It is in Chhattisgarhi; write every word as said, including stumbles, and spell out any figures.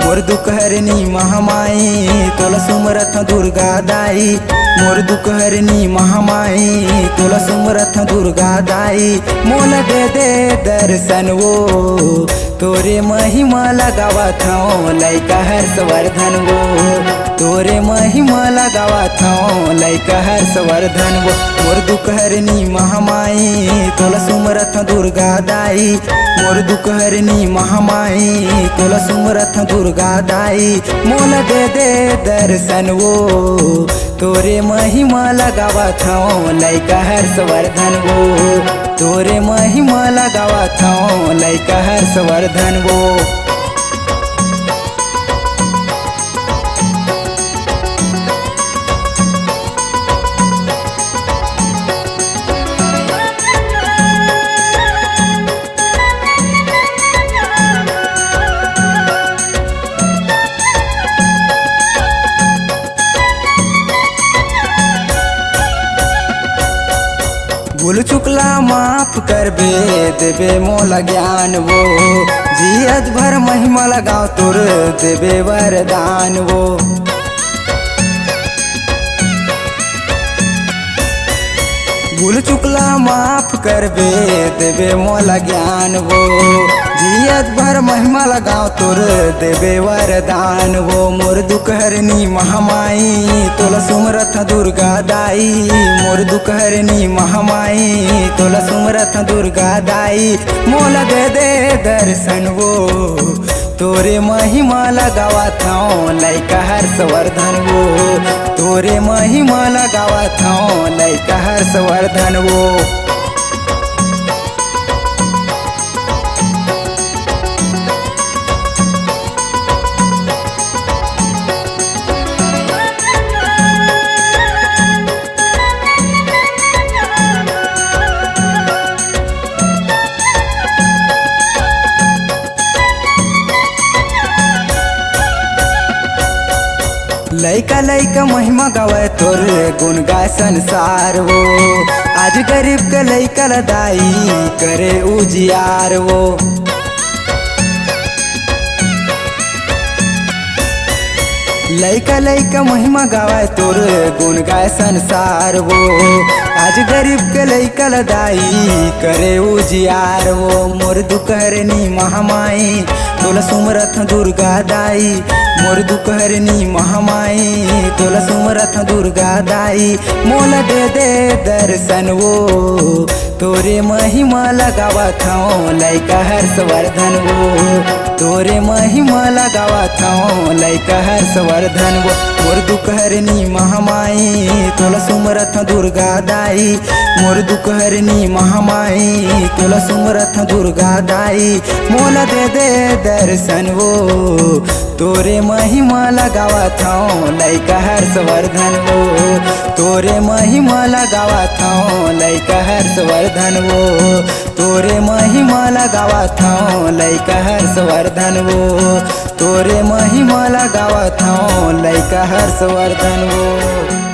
मोर दुख हरनी महामाई, तोला सुमरत दुर्गा दाई। मोर दुख हरनी महामाई, तोला सुमरत दुर्गा दाई। मोला दे दे दर्शन वो, तोरे महिमा ला गावत हंव लइका हर्षवर्धन वो। तोरे महिमा ला गावत हंव लइका हर्षवर्धन वो। मोर दुख हरनी महामाई, तोला सुमरत दुर्गा दाई। मोर दुख हरनी महामाई, तोला सुमरत दुर्गा दाई। मोला दे दे दर्शन वो, तोरे महिमा ला गावत हंव लइका हर्षवर्धन वो। तोरे महिमा ला गावत हंव लइका हर्षवर्धन वो। भूल चुकला माफ करबे, देबे मोला ज्ञान वो। जियत भर महिमा ला गावंव तोर, देबे वरदान वो। भूल चुकला माफ करबे, देबे मोला ज्ञान वो। जियत भर महिमा ला गावंव तोर, देबे वरदान वो। मोर दुख हरनी महामाई, तोला सुमरत दुर्गा दाई। मोर दुख हरनी महामाई, तोला सुमरत दुर्गा दाई। मोला दे दे दर्शन वो, तोरे महिमा ला गावत हंव लइका हर्षवर्धन वो। तोरे महिमा ला गावत हंव लइका हर्षवर्धन वो। लइका लइका महिमा गावय तोर, गुन गाय संसार वो। आज गरीब के लइका ला दाई, करे उजियार वो। लइका लइका महिमा गावय तोर, गुन गाय संसार वो। आज गरीब के लइका ला दाई, करे उजियार वो। मोर दुख हरनी महामाई, तोला सुमरत दुर्गा दाई। मोर दुख हरनी महामाई, तोला सुमरत दुर्गा दाई। मोला दे दे दर्शन वो, तोरे महिमा ला गावत हंव लइका हर्षवर्धन वो। तोरे महिमा ला गावत हंव लइका हर्षवर्धन वो। मोर दुख हरनी महामाई, तोला सुमरत दुर्गा दाई। मोर दुख हरनी महामाई, तोला सुमरत दुर्गा दाई। मोला दे दे दर्शन वो, तोरे महिमा ला गावत हंव लइका हर्षवर्धन वो। तोरे महिमा ला गावत हंव लइका हर्षवर्धन वो। तोरे महिमा ला गावत हंव लइका हर्षवर्धन वो। तोरे महिमा ला गावत हंव लइका हर्षवर्धन वो।